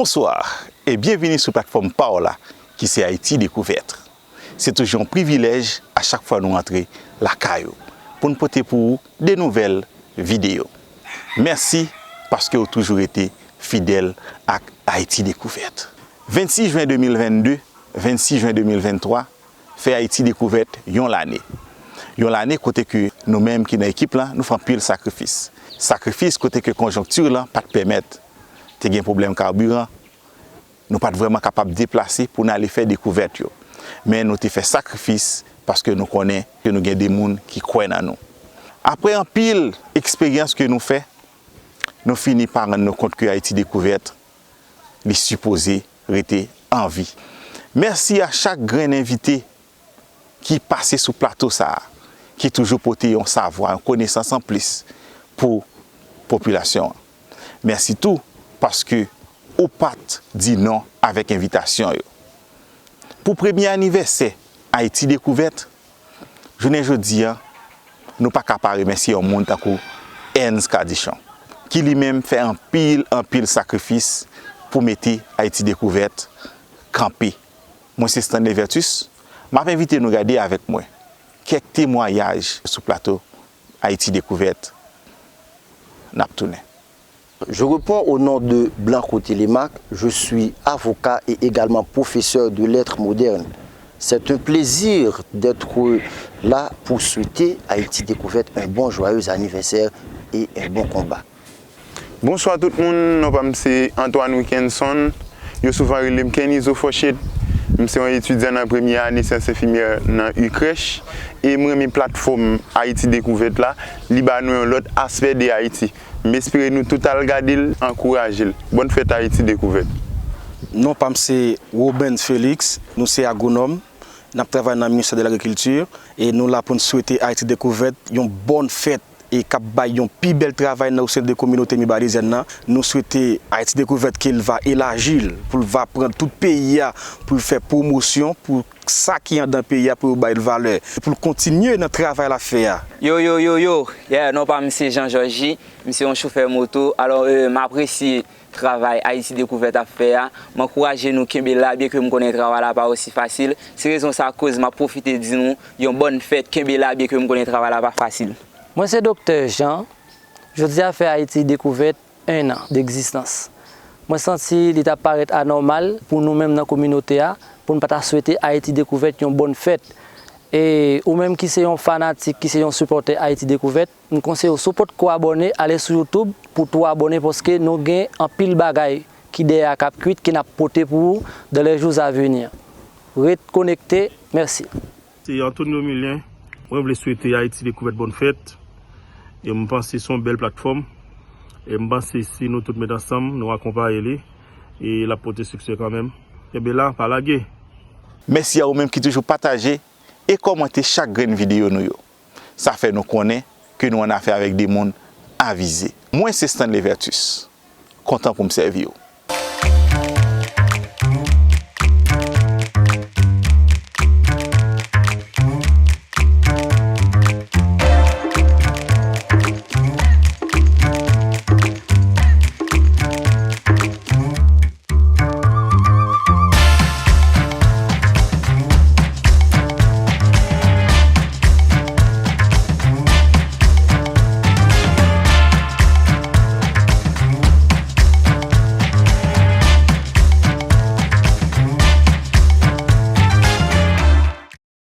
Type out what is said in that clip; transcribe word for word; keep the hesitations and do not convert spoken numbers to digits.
Bonswa e byenvini sou platfòm pa w la ki se Ayiti Dekouvèt. Se toujou yon privilèj a chak fwa nou antre lakay ou pou n pote pou ou de nouvèl videyo. Mèsi paske w toujou rete fidèl ak Ayiti Dekouvèt. Vennsis jen de mil vennde, vennsis jen de mil venntwa, fè Ayiti Dekouvèt yon lane. Yon lane kote ke nou menm ki nan ekip lan, nou fè anpil sakrifis. Sakrifis kote ke konjonkti lan pa t pèmèt. Te gen pwoblèm kabiran, nou pa t vrèman kapab deplase pou n ale fè dekouvèt yo. Men nou te fè sakrifis paske nou konnen ke nou gen de moun ki kwè nan nou. Apre anpil eksperyans ke nou fè, nou fini pa rann nou kont ke Ayiti Dekouvèt, li sipoze rete an vi. Mèsi a chak grenn envite ki pase sou plato sa a, ki toujou pote yon savwa, yon konesans anplis pou popilasyon an. Mèsi tou paske ou pa t di non avèk envitasyon yo. Pou premye anivèsè Ayiti Dekouvèt, jounen jodi a, nou pa ka pa remèsye yon moun tankou Ernst Cadichon, ki li menm fè anpil, anpil sakrifis pou mete Ayiti Dekouvèt kanpe. Mwen se Stanley Vertus, m ap envite nou gade avèk mwen kèk temwayaj sou plato Ayiti Dekouvèt. N ap tounen. Je réponds au nom de Blanco Télémaque, je suis avocat et également professeur de lettres modernes. C'est un plaisir d'être là pour souhaiter Haïti Découverte un bon joyeux anniversaire et un bon combat. Bonswa tout moun, non pa m se Antoine Wickenson. Yo souvan rele m Kenny Zo Fòchet. M se yon etidyan nan premyè ane syans enfimyè nan UCrèche e m renmen platfòm Ayiti Dekouvèt la. Li ba nou yon lòt aspè de Ayiti. M espere nou tout al gade l, ankouraje l. Bòn fèt Ayiti Dekouvèt. Non pa m se Robens Félix, nou se agwonòm, n ap travay nan Ministè de Lagrikilti e nou la pou n swete Ayiti Dekouvèt yon bòn fèt e k ap bay yon pi bèl travay nan o sen de kominote Mibalezyen nan. Nou swete Ayiti Dekouvèt ke l va elaji l, pou l va pran tout peyi a, pou l fè pwomosyon pou sa ki anndan peyi a, pou yo bay l valè, pou l kontinye nan travay l ap fè a. Yo yo yo yo, yeah, non pa m se Jean Georges, m se yon chofè moto. Alò, euh, m apresye travay Ayiti Dekouvèt ap fè a. M ankouraje nou kenbe la, byenke m konnen travay la pa osi fasil. Se rezon sa koz m ap pwofite di nou yon bòn fèt, kenbe la, byenke m konnen travay la pa fasil. Mwen se Doktè Jean. Jodi a fè Ayiti Dekouvèt en an degzistans. Mwen santi li t ap parèt anòmal pou nou menm nan kominote a, pou n pa ta swete Ayiti Dekouvèt yon bòn fèt. E ou menm ki se yon fanatik, ki se yon sipòtè Ayiti Dekouvèt, m konseye w si w potko abòne, ale sou YouTube pou tou abòne paske nou gen anpil bagay ki dèyè a k ap kwit ke n ap pote pou ou dans les jours à venir. Ret konekte, mèsi. Se Antonio Milien. Mwen vle swete Ayiti Dekouvèt bòn fèt. E m panse se yon bèl platfòm. E m panse si nou tout met ansanm, nou akonpaye li, e l ap pote siksè kanmenm. Kenbe la, pa lage. Mèsi a ou menm ki toujou pataje e kòmante chak grenn videyo nou yo. Sa fè nou konnen ke nou annafè avèk de moun avize. Mwen se Stanley Vertus. Kontan pou m sèvi w.